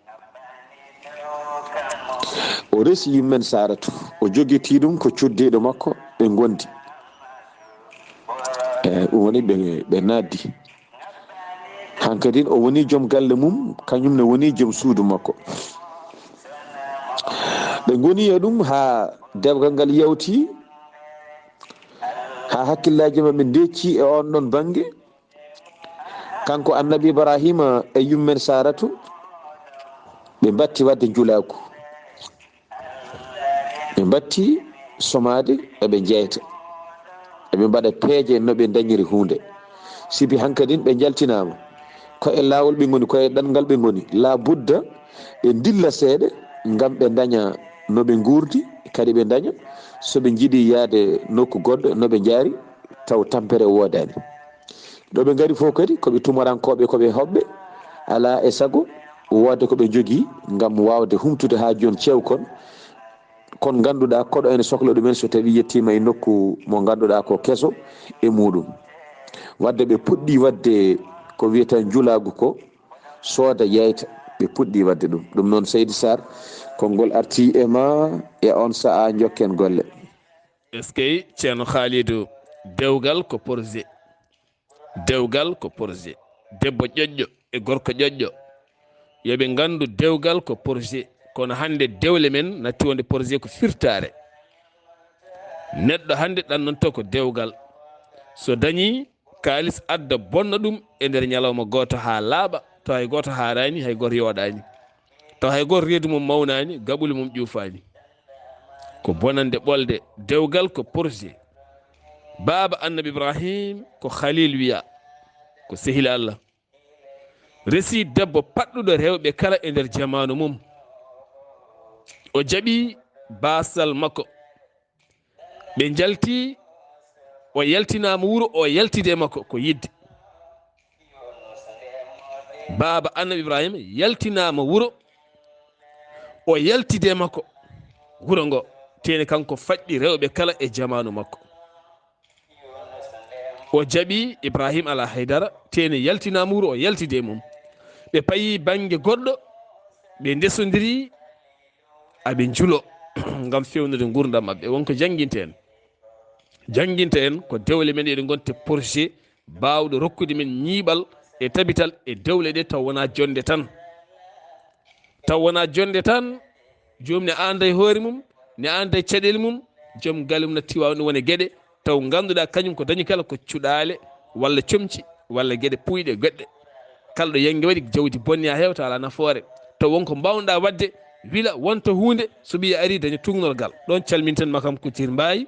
O resi yummen Saratu, o jogiti ɗum ko cuddiiɗo makko, ɓe ngondi. E, ɗum woni ɓe, ɓe naddi. Hankadin o woni joom galle mum, kañum ne woni joom suudu makko. Ɓe ngoni e ɗum haa dewgal ngal yawti, haa hakkillaaji maɓɓe ndecci e oon ɗoon bannge. Kanko Annabi Ibrahima e yummen Saratu, ɓe mbatti waɗde njulaagu. Ɓe mbatti somaade, eɓe njeyta. Eɓe mbaɗa peeje no ɓe ndañiri huunde. Sibi hankadin ɓe njaltinaama. Ko e laawol ɓe ngoni, ko e ɗanngal ɓe ngoni. Laa budda ɓe ndilla seeɗa ngam ɓe ndaña no ɓe nguurdi, kadi ɓe ndaña so ɓe njiɗi yahde nokku goɗɗo, no ɓe njaari, taw tampere woodaani. Ɗo ɓe ngari fof kadi ko ɓe tumarankooɓe, ko ɓe hoɓɓe, alaa e sago woodde ko ɓe njogii ngam waawde humtude haa jooni ceew kon. Kon ngannduɗaa koɗo ene sokla ɗumen so tawii yettiima e nokku mo ngannduɗaa ko keso e muuɗum. Waɗde ɓe puɗɗii waɗde ko wiyetee njulaagu ko, sooda yeyta, ɓe puɗɗii waɗde ɗum. Ɗum noon Seydi Sarr, konngol artii e ma e oon sahaa, njokken golle. Eskey, Ceerno Khalidou, dewgal ko projet. Dewgal ko projet. Debbo ƴoƴƴo e gorko ƴoƴƴo, yo ɓe nganndu dewgal ko projet. Kono hannde dewle men natti wonde projet ko firtaare. Neɗɗo hannde ɗannonto ko dewgal. So dañii kaalis adda bonna ɗum e nder ñalawma gooto haa laaɓa, taw hay gooto haaraani, hay gooto yooɗaani. Taw hay gooto reedu mum mawnaani, gaɓuli mum ƴuufaani. Ko bonande ɓolde, dewgal ko projet. Baaba Annabi Ibrahim ko Khalil wiya, ko sehil Allah. Resi debbo paɗɗuɗo rewɓe kala e nder jamaanu mum. O jaɓi baasal makko. Ɓe njalti, o yaltinaama wuro, o yaltide e makko ko yidde. Baaba Annabi Ibrahima yaltinaama wuro, o yaltide e makko wuro ngo. Teeni kanko faɗɗi rewɓe kala e jamaanu makko. O jaɓi Ibrahim Ala Haydara, teeni yaltinaama wuro, o yaltide e mum. Ɓe payi bannge goɗɗo, ɓe ndesondiri, aɓe njulo. ngam fewnude nguurndam maɓɓe. Won ko jannginte en. Jannginte en ko dewle men eɗe ngonte projet baawɗo rokkude men ñiiɓal e tabital e dewle ɗe taw wonaa jonnde tan. Taw wonaa jonnde tan, joom ne annda e hoore mum, ne annda e caɗeele mum, joom galle mum na tiwa ɗum wone geɗe, taw ngannduɗaa kañum ko dañi kala ko cuɗaale walla comci walla geɗe puuyɗe goɗɗe. Kala ɗo yannge waɗi jawdi bonni a heewta alaa nafoore. Taw won ko mbaawnoɗaa waɗde, wila wonta huunde, so ɓiya ari daña tuugnol gal. Ɗoon calminten Makam Kutir Mbaay,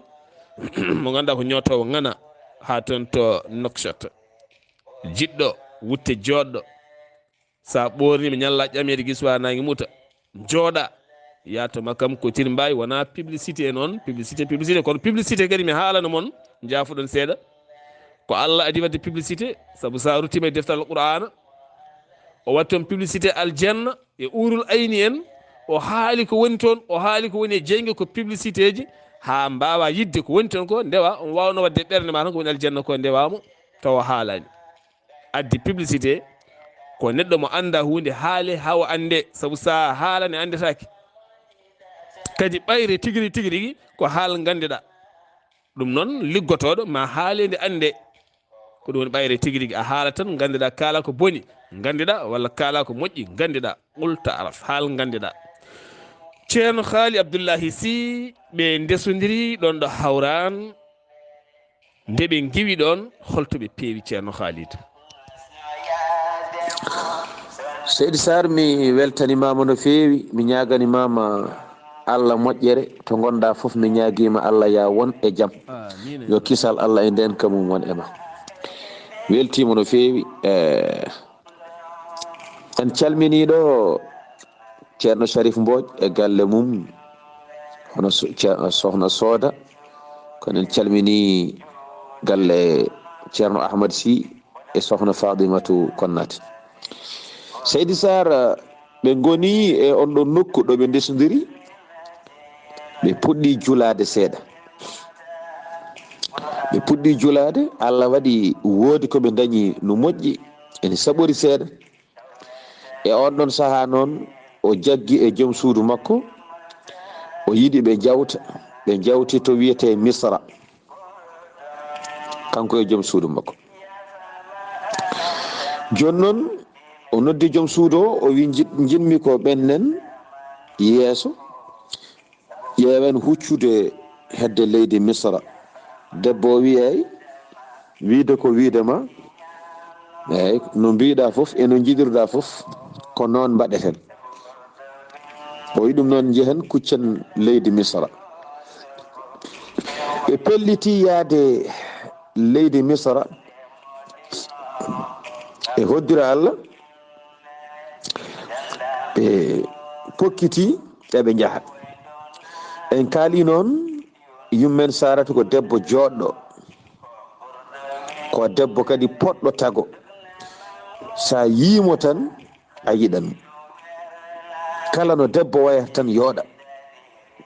mo ngannduɗaa ko ñootoowo ŋana haa toon to Nouakchott. Jiɗɗo wutte jooɗɗo. Sa ɓoorni mi ñalla ƴameede gis wa naange muta. Jooɗa. Yaa to Makam Kutir Mbaay wonaa publicité noon, publicité, publicité, kono publicité kadi mi haalana mon, njaafuɗon seeɗa. Ko Allah adi waɗde publicité, sabu sa ruttima e deftal Qur'aana, o waɗi toon publicité aljanna e uurul ayni en, o haali ko woni toon, o haali ko woni e jeynge ko publicité ji, haa mbaawa yiɗde ko woni toon ko, ndewa, on waawno waɗde ɓernde ma tan ko woni aljanna ko, ndewa mo, tawa haalaani. Addi publicité ko neɗɗo mo annda huunde haale haa o annde, sabu sa haalani anndetaake. Kadi ɓayre tigi rigi, tigi rigi ko haal nganndeɗaa. Ɗum noon liggotooɗo ma haale nde annde. Ko ɗum woni ɓayre tigi rigi, a haala tan nganndeɗaa, kaala ko boni nganndeɗaa, walla kaala ko moƴƴi nganndeɗaa. Qul ta'raf, haal nganndeɗaa. Ceerno Haali Abdullahi Sy, ɓe ndesondiri ɗoon ɗo Hawraan. Nde ɓe ngiwi ɗoon, holto ɓe peewi, Ceerno Khalid? Seydi Sarr, mi weltanimaama no feewi, mi ñaaganimaama Allah moƴƴere, to ngonɗaa fof mi ñaagiima Allah ya won e jam. Amiin. Yo kisal Allah e ndeenka mum won e ma. Weltiima no feewi. Eh, en calminii ɗo Ceerno Sharif Mbooƴ e galle mum, hono so-, ce-, Sohna Sooda, kono en calminii galle Ceerno Ahmad Sy e Sohna Faatimatu Konnaate. Seydi Sarr, ɓe ngoni e on ɗon nokku ɗo ɓe ndesondiri, ɓe puɗɗii julaade seeɗa. Ɓe puɗɗii julaade, Allah waɗi woodi ko ɓe ndañi no moƴƴi, ene saɓori seeɗa. E on ɗon sahaa noon, o jaggi e joom suudu makko, o yiɗi ɓe njawta, ɓe njawti to wiyetee Misra, kanko e joom suudu makko. Jooni noon, o noddi joom suudu o, o wi, "Njiɗ-, njiɗmi ko ɓennen yeeso." Ƴeewen huccude hedde leydi Misra. Debbo o wi'i, "Eey, wiide ko wiide ma, eey, no mbiiɗaa fof e no njiɗirɗaa fof, ko noon mbaɗeten." O wi'i ɗum noon, "Njehen kuccen leydi Misra." Ɓe pellitii yahde leydi Misra e hoddira Allah. Ɓe pokkiti, eɓe njaha. En kaali noon, yummen Saratu ko debbo jooɗɗo, ko debbo kadi poɗɗo tago. Sa yiimo tan, a yiɗan mo. Kala no debbo wayata tan yooɗa,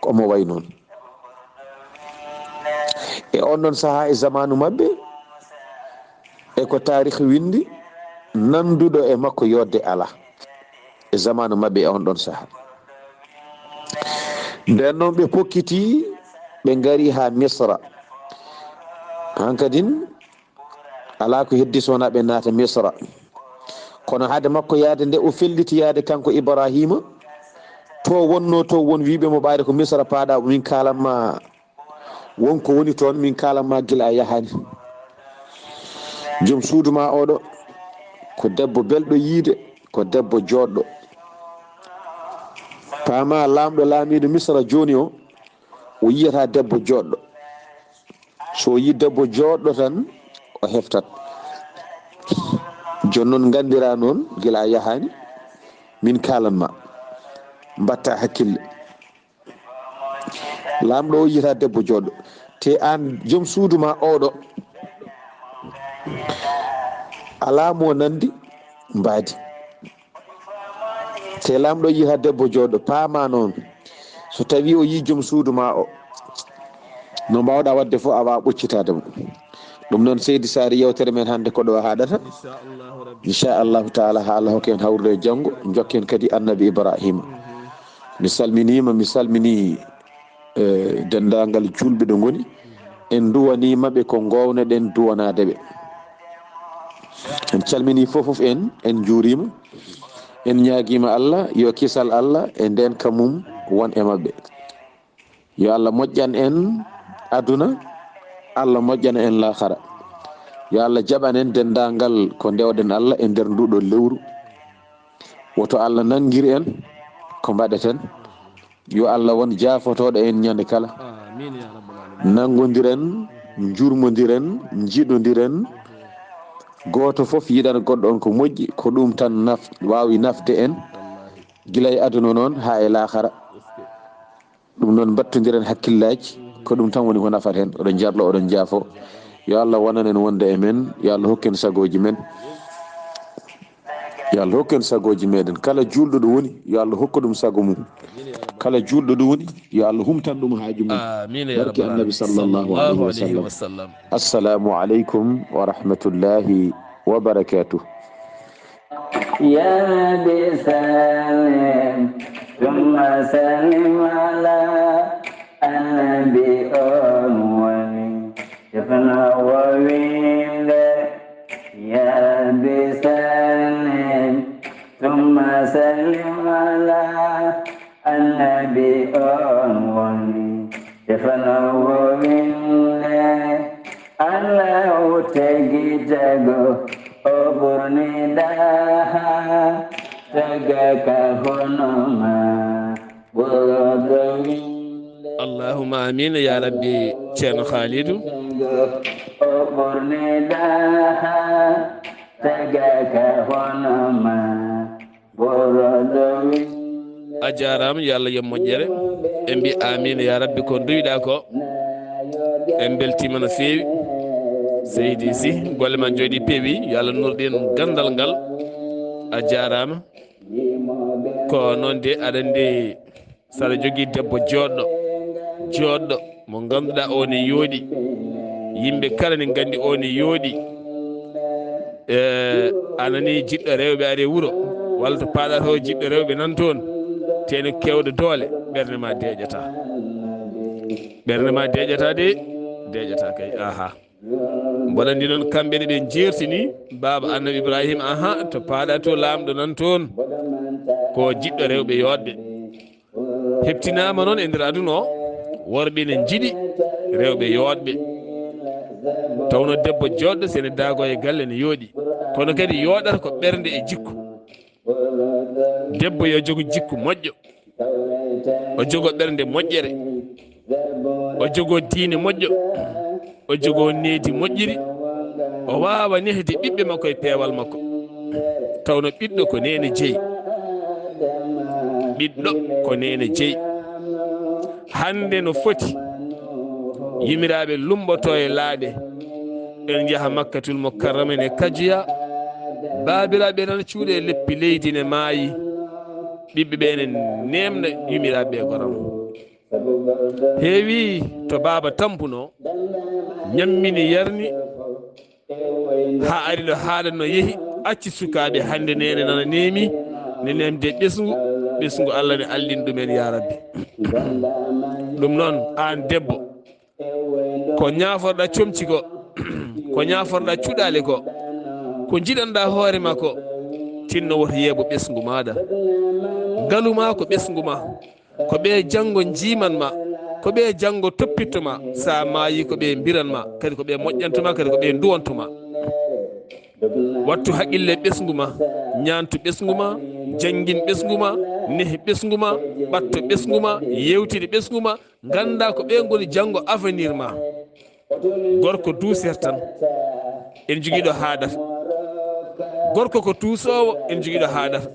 ko omo way noon. E on ɗon sahaa e zamaanu maɓɓe, e ko taarikh winndi, nannduɗo e makko yodde alaa e zamaanu maɓɓe e on ɗon sahaa. Nden noon ɓe pokkiti, ɓe ngari haa Misra. Hankadin, alaa ko heddi so wonaa ɓe naata Misra. Kono hade makko yahde nde o felliti yahde kanko Ibrahima, to wonno to won wiiɓe mo ɓayde ko Misra paaɗa, min kaalan ma won ko woni toon, min kaalan ma gila a yahani. Joom suudu ma oɗo ko debbo belɗo yiide, ko debbo jooɗɗo. Paama laamɗo laamiiɗo Misra jooni o, o yiyata debbo jooɗɗo. So o yi debbo jooɗɗo tan, o heftat. Jooni noon nganndiraa noon gila a yahaani, min kaalan ma. Mbatta hakkille. Laamɗo o yiyata debbo jooɗɗo. Te aan joom suudu ma oɗo, alaa mo nanndi mbaadi. Te laamɗo yiyata debbo jooɗɗo, paama noon. So tawii o yii joom suudu ma o, no mbaawɗaa waɗde fof, a waawaa ɓoccitaade mo. Ɗum noon, Seydi Saari, yewtere men hannde ko ɗo haaɗata. Inchallahu Rabbi. Inchallahu taala, haa Allah hokka en hawrude e janngo, njokken kadi Annabi Ibrahima. Mhm. Mi salminiima, mi salminii E denndaangal juulɓe ɗo ngoni, en nduwaniima ɓe ko ngoownoɗen duwanaade ɓe. En calminii fof fof en, en njuuriima. En ñaagiima Allah yo kisal Allah e ndeenka mum won e maɓɓe. Yo Allah moƴƴan en aduna, Allah moƴƴana en laakara. Yo Allah jaɓan en denndaangal ko ndewɗen Allah e nder nduuɗo lewru. Woto Allah nanngir en ko mbaɗeten. Yo Allah won jaafotooɗo en ñande kala. Amin ya rabbal alamin. Nanngondiren, njurmondiren, njiɗondiren. Gooto fof yiɗana goɗɗo on ko moƴƴi, ko ɗum tan naf-, waawi nafde en, gila e aduna noon haa e laakara. Ɗum noon, mbattondiren hakkillaaji, ko ɗum tan woni ko nafata en. Oɗon njarlo, oɗon njaafo. Yo Allah wonan en wonde e men, yo Allah hokku en sagooji men. Yo Allah hokku en sagooji meɗen. Kala juulɗo ɗo woni, yo Allah hokku ɗum sago mum. Kala juulɗo ɗo woni, yo Allah humtan ɗum haaju mum. Amin ya rabbal alamin. Barke Annabi sallallahu alayhi wa sallam. Assalamu aleykum wa rahmatullahi wa barakatuh. يا ربي سلم ثم سلم على النبي أول. Defna o winde, ya Rabbi sallim, thumma sallim ala annabi on woni. Defna o winde, Allahu tagi tago, o ɓurni daha, taga ka hono ma. Allahumma amin ya rabbi, Ceerno Khalidou. A jaaraama, yo Allah yoɓ moƴƴere. En mbi amin ya rabbi, ko duwiɗa ko. En beltima no feewi. Seydi Sy, golle ma jooɗi peewi, yo Allah nurɗin gandal ngal. A jaaraama. Ko noon de, aɗa anndi, so aɗa jogii debbo jooɗɗo, jooɗɗo, mo ngannduɗaa o ne yooɗi, yimɓe kala ne nganndi o ne yooɗi, e, a nanii jiɗɗo rewɓe ari e wuro, walla to paaɗa to jiɗɗo rewɓe nan toon, te ne keewɗo doole, ɓernde ma deeƴataa. Ɓernde ma deeƴataa de, deeƴataa kay, aha. Mboɗo anndi noon, kamɓe ne ɓe njeertini baaba Annabi Ibrahima, aha, to paaɗa to laamɗo nan toon, ko jiɗɗo rewɓe yooɗɓe. Heɓtinaama noon e nder aduna o, worɓe ne njiɗi rewɓe yooɗɓe. Tawno debbo jooɗɗo, so ne daago e galle ne yooɗi. Kono kadi yooɗata ko ɓernde e jikku. Debbo yo jogo jikku moƴƴo. O jogo ɓernde moƴƴere. O jogo diine moƴƴo. O jogo needi moƴƴiri. O waawa nehde ɓiɓɓe makko e peewal makko. Tawno ɓiɗɗo ko neene jeyi. Ɓiɗɗo ko neene jeyi. Hannde no foti. Yimiraaɓe lumboto e laaɗe. En njaha Makkatul Mukarrama ne kajoya. Baabiraaɓe nana cuuɗe e leppi leydi ne maayi. Ɓiɓɓe ɓe ne neemna yumiraaɓe ɓe goram. Heewi to baaba tampuno, ñammini yarni, haa ari ɗo haaɗa no yehi, acci sukaaɓe hannde neene nana neemi, ne neemde ɓesngu, ɓesngu Allah ne allin ɗumen ya rabbi. Ɗum noon aan debbo, ko ñaaforɗa comci ko, ko ñaaforɗa cuɗaali ko, ko njiɗanɗa hoore ma ko, tinno woto yeeɓu ɓesngu maaɗa. Ngalu ma ko ɓesngu ma, ko ɓe janngo njiiman ma, ko ɓe janngo toppitto ma, sa maayi ko ɓe mbiran ma, kadi ko ɓe moƴƴanto ma, kadi ko ɓe nduwanto ma. Wattu haqqille ɓesngu ma, ñaantu ɓesngu ma, janngin ɓesngu ma, nehi ɓesngu ma, ɓatto ɓesngu ma, yewtidi ɓesngu ma, ngannda ko ɓe ngoni janngo avenir ma. Gorko duusere tan, ene jogii ɗo haadata. Gorko ko tuusoowo, ene jogii ɗo haadata.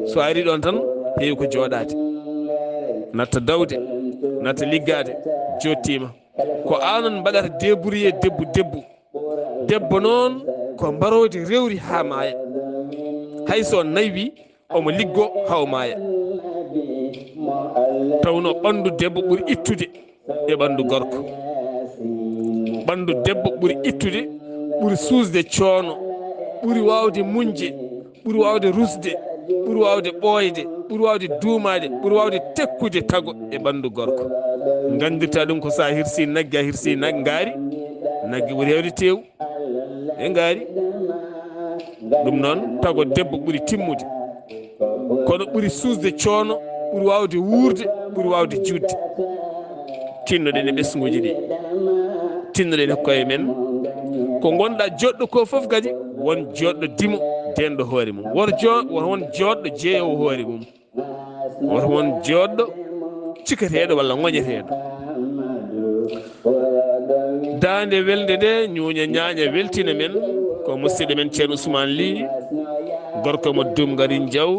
So ari ɗoon tan, heewi ko jooɗaade. Natta dawde, natta liggaade, jottiima. Ko aan on mbaɗata débrouiller debbo, debbo. Debbo noon ko mbaroodi rewri haa maaya. Hay so naywii, omo liggo haa o maaya. Tawno ɓanndu debbo ɓuri ittude e ɓanndu gorko. Ɓanndu debbo ɓuri ittude, ɓuri suusde coono, ɓuri waawde muñde, ɓuri waawde rusde, ɓuri waawde ɓooyde, ɓuri waawde duumaade, ɓuri waawde tekkude tago e ɓanndu gorko. Nganndirta ɗum ko so a hirsi nagge, a hirsi nag-, ngaari, nagge ɓuri heewde teewu e ngaari. Ɗum noon, tago debbo ɓuri timmude, kono ɓuri suusde coono, ɓuri waawde wuurde, ɓuri waawde juutde. Tinnoɗen e ɓesnguuji ɗi, tinnoɗen e koye men. Ko ngonɗa joɗɗo ko fof kadi, won joɗɗo dimo denɗo hoore mum. Won jo-, won joɗɗo jeeyowo hoore mum. Won, won joɗɗo ciketeeɗo walla ŋoñeteeɗo. Daande welnde nde, ñuuña ñaaña weltina men, ko musidɗo men Ceerno Ousmane Ly, gorko mo Dum Ngari Jaw.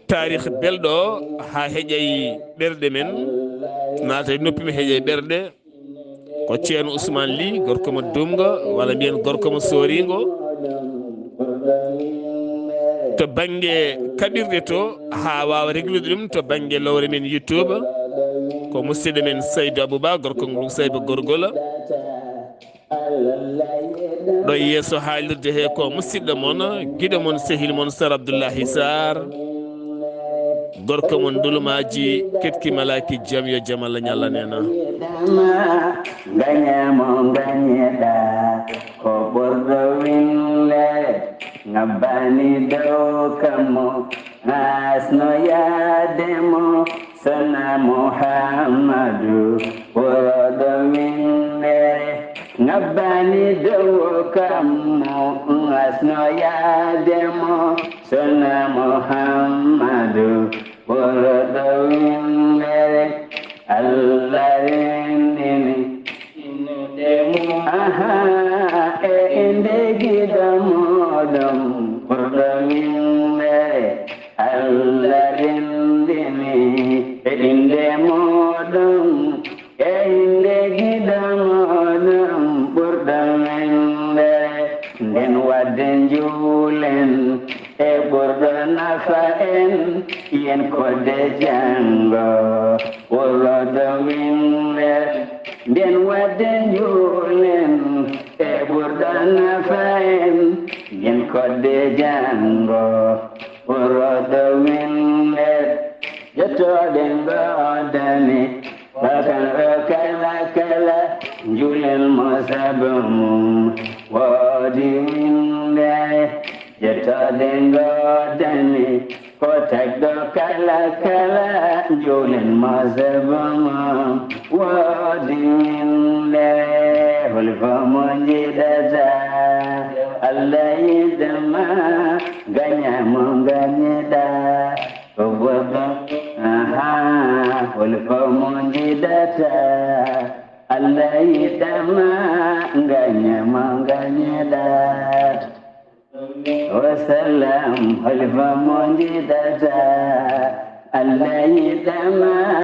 Taarih belɗo o, haa heƴay ɓerɗe men, naata e noppi men, heƴay ɓerɗe. Ko Ceerno Ousmane Ly, gorko mo Dumga, walla mbiyen gorko mo Soringo. To bannge kaɓirɗe to, haa waawa reglude ɗum to bannge lowre men YouTube, ko musidɗo men Saydou Abouba, gorko ngol Saydou Gorgola. Ɗo yeeso haalirde he ko musidɗo mon, giɗo mon, sehil mon, Sar Abdoullahi Sarr, gorko mon Ndulumaaji, ketki malaaki jam, yo jam Allah ñalla nena. Ngañamo ngañeɗa, ko ɓurɗo winde, ngabbani dow kammo, ngasno yaade mo, Sona Muhammadu, ɓurɗo windere, ngabbani dow kammo, ngasno yaade mo. Sona Muhammadu, ɓurɗo windere, Allah renndini. Aha, e innde giɗo muɗum, ɓurɗo windere, Allah renndini. E innde muɗum, e innde giɗo muɗum, ɓurɗo windere. Nden wadde njuulen e ɓurɗo nafa en, yen kodde janngo, ɓurɗo windere. Nden wadde njuulen e ɓurɗo nafa en, yen kodde janngo, ɓurɗo windere. Jottooɗe ngoodani, bakan o kala kala, njuulen mo sabu mum, woodi windere. Jottooɗe ngoodani, ko tagɗo kala kala, njuulen mo sabu mum, woodi windere. Holi fof mo njiɗata, Allah yiɗama, ngañamo ngañeɗa. Ko goɗɗo, aha, holi fof mo njiɗata, Allah yiɗama, ngañamo ngañeɗa. Wa sallam, holi fof mo njiɗata, Allah yiɗama,